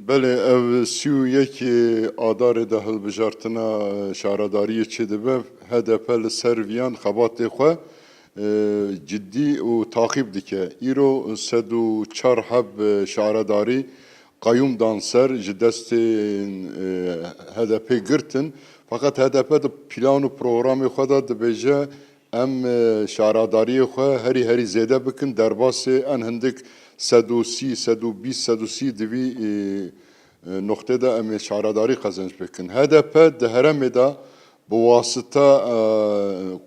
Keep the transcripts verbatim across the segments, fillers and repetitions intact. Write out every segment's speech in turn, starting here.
Belê, ev sî û yekê Adarê de hilbijartina şaredariyê çêdibe. H D P li ser viyan xebatê xwe, e, cidî û taqîb dike. Îro sed û çar heb şaredarî qayûm dan ser, ji destê, e, H D P girtin. Feqet H D P di plan û programê xwe de dibêje, em, e, şaredariyê xwe herî herî zêde bikin, derbasê en hindik sed û sî, sed û bîst, sed û sî di vî, e, e, noqtê de em ê şaredarî qezenc bikin. H D P di herêmê de bi wasita, e,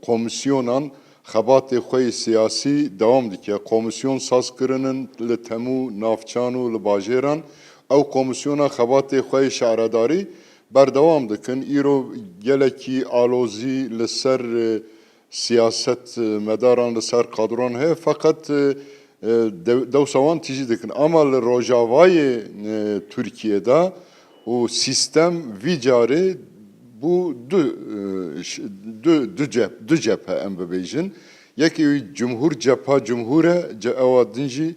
komîsyonan xebatê xwe yê siyasî dewam dike. Komîsyon saz kirinin li hemû navçan û li bajêran. Ew komîsyona xebatê xwe yê şaredarî berdewam dikin. Îro gelekî alozî li ser, e, siyaset, e, medaran li ser kadron heye, feqet, e, e, dew-, dewsa wan tijî dikin. Ama li rojavayê, e, Tirkiyê de û sîstem vî carê bû du, e, ş-, du, du cep-, du cephe em bibêjin. Yekê wî Cumhur Cepha Cumhur e, ce-, ewa din jî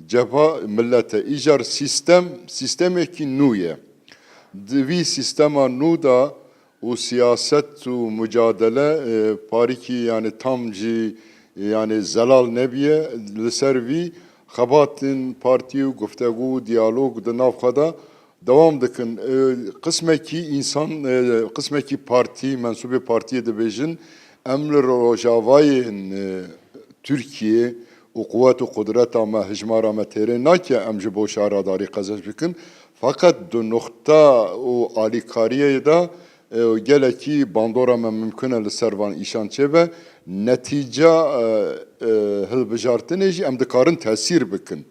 Cepha Millet e. Îcar sîstem, sîstemekî nû ye. Di vî sîstema nû de û siyaset û mucadele, e, parîkî, yani, tam jî, yani, zelal nebiye. Li ser vî xebatên partî û guftegu û diyalog di nav xwe de dewam dikin. E, qismekî însan, e, qismekî partî, mensûbê partiyê dibêjin, em li rojavayên, e, Tirkiyê û quwet û qudreta me, hijmara me têrê nake, em ji bo şaredarî qezenc bikin. Feqet di nuxta û alîkariyê de, e, gelekî bandora me mimkun e li ser van îşan çêbe. Netîca, e, e, hilbijartinê jî em dikarin tesîr bikin.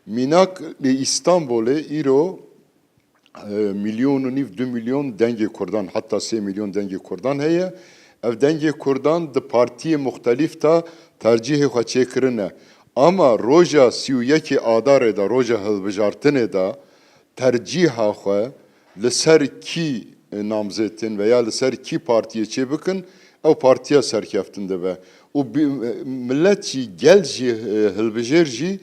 Mînak li Îstanbulê îro, e, milyon û nîv, du milyon dengê Kurdan, heta sê milyon dengê Kurdan heye. Ev dengê Kurdan di partiyê muxtelîf de tercîhê xwe çêkirine. Ama roja sî û yekê Adarê de, roja hilbijartinê de, tercîha xwe li ser kî namzêtin veya li ser kî partiyê çêbikin, ew partiya serkeftin dibe. Û bi-, millet jî, gel jî, e, hilbijêr jî,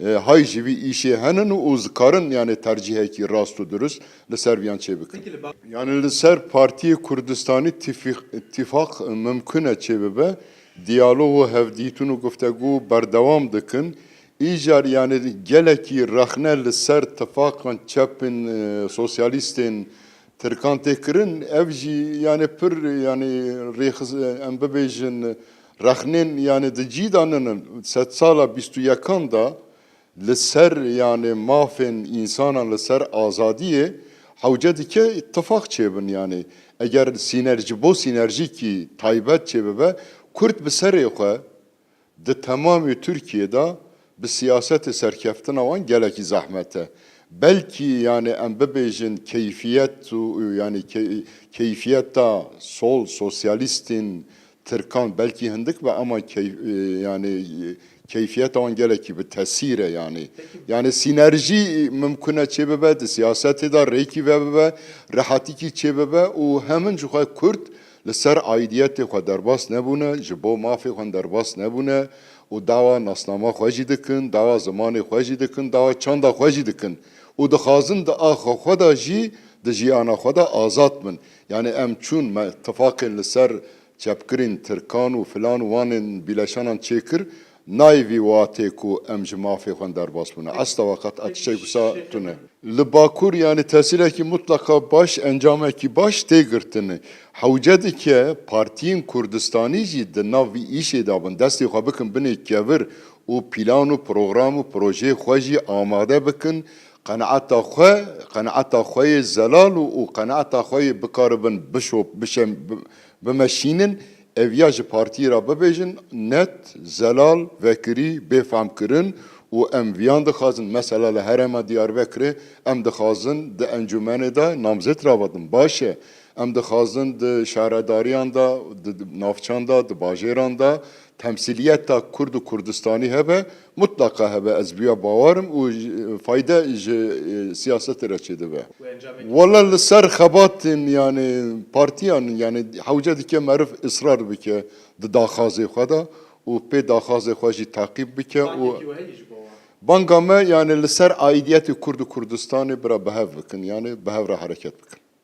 e, hay ji vî îşê henin û dikarin, yani, tercîhekî rast û dirust li ser viyan çêbikin. Peki li ba- Yani li ser Partiyê Kurdistanî tifîq-, tifaq mimkun e çêbibe. Diyalog û hevdîtin û guftegu berdewam dikin. Îcar, yani, gelekî rexne li ser tifaqan çepin, e, sosyalîstên Tirkan tê kirin. Ev jî, yani, pir, yani, rêxiz, em bibêjin, rexnên, yani, di cî de ninin. Sedsala bîst û yekan de li ser, yani, mafên însanan, li ser azadiyê hewce dike tifaq çêbin, yani. Eger sînerji, bo sînerjîkî taybet çêbibe, Kurd bi serê xwe di temamê Tirkiyê de bi siyasetê serkeftina wan gelekî zehmet e. Belkî, yani, em bibêjin keyfiyet û, yani, key-, keyfiyeta sol, sosyalîstên Tirkan belkî hindik be, ama key-, e, yani, e, keyfiyeta wan gelekî bi tesîr e, yani. Peki. Yani, sînerjî mimkun e çêbibe, di siyasetê de rêkî vebibe, rehetîkî çêbibe û hemin ji xwe Kurd li ser aîdiyetê xwe derbas nebûne, ji bo mafê xwe derbas nebûne û dawa nasnama xwe jî dikin, dawa zimanê xwe jî dikin, dawa çanda xwe jî dikin û dixwazin di axa xwe de jî, di jiyana xwe de azad bin. Yani, em çûn me tifaqên li ser çepkirên Tirkan û filan û wanên bîleşanan çêkir, nayê vî watê ku em ji mafê xwe derbas bûne. Esta weqet e tiştek wisa tune. Li Bakur, yani, tesîrekî mutleqa baş, encamekî baş tê girtin. Hewce dike partiyên Kurdistanî jî di nav vî îşê de bin, destê xwe bikin binê kevir û plan û program û projeyê xwe jî amade bikin. Qenaeta xwe, qenaeta xwe yê zelal û, û qenaeta xwe yê bikaribin bişop-, bişem-, bi-, bimeşînin, ev ya ji partiyê re bibêjin, net, zelal, vekirî, bê fehmkirin û em viyan dixwazin. Mesela li herêma Diyarbekirê em dixwazin di encûmenê de namzet ravetin. Baş e. Em dixwazin di şaredariyan de, di, di navçan de, di bajêran de temsîliyeta Kurd û Kurdistanî hebe, mutleqa hebe, ez bi ya bawer im û ji, fayde ji, e, siyasetê re çêdibe. Wela li ser xebatên, yani, partiyan, yani, hewce dike meriv israr bike di daxwazê xwe de û pê daxwazê xwe jî taqîb bike û Banga me, yani, li ser aidiyetê Kurd û Kurdistanê bira bi hev bikin, yani, bi hev re hereket bikin.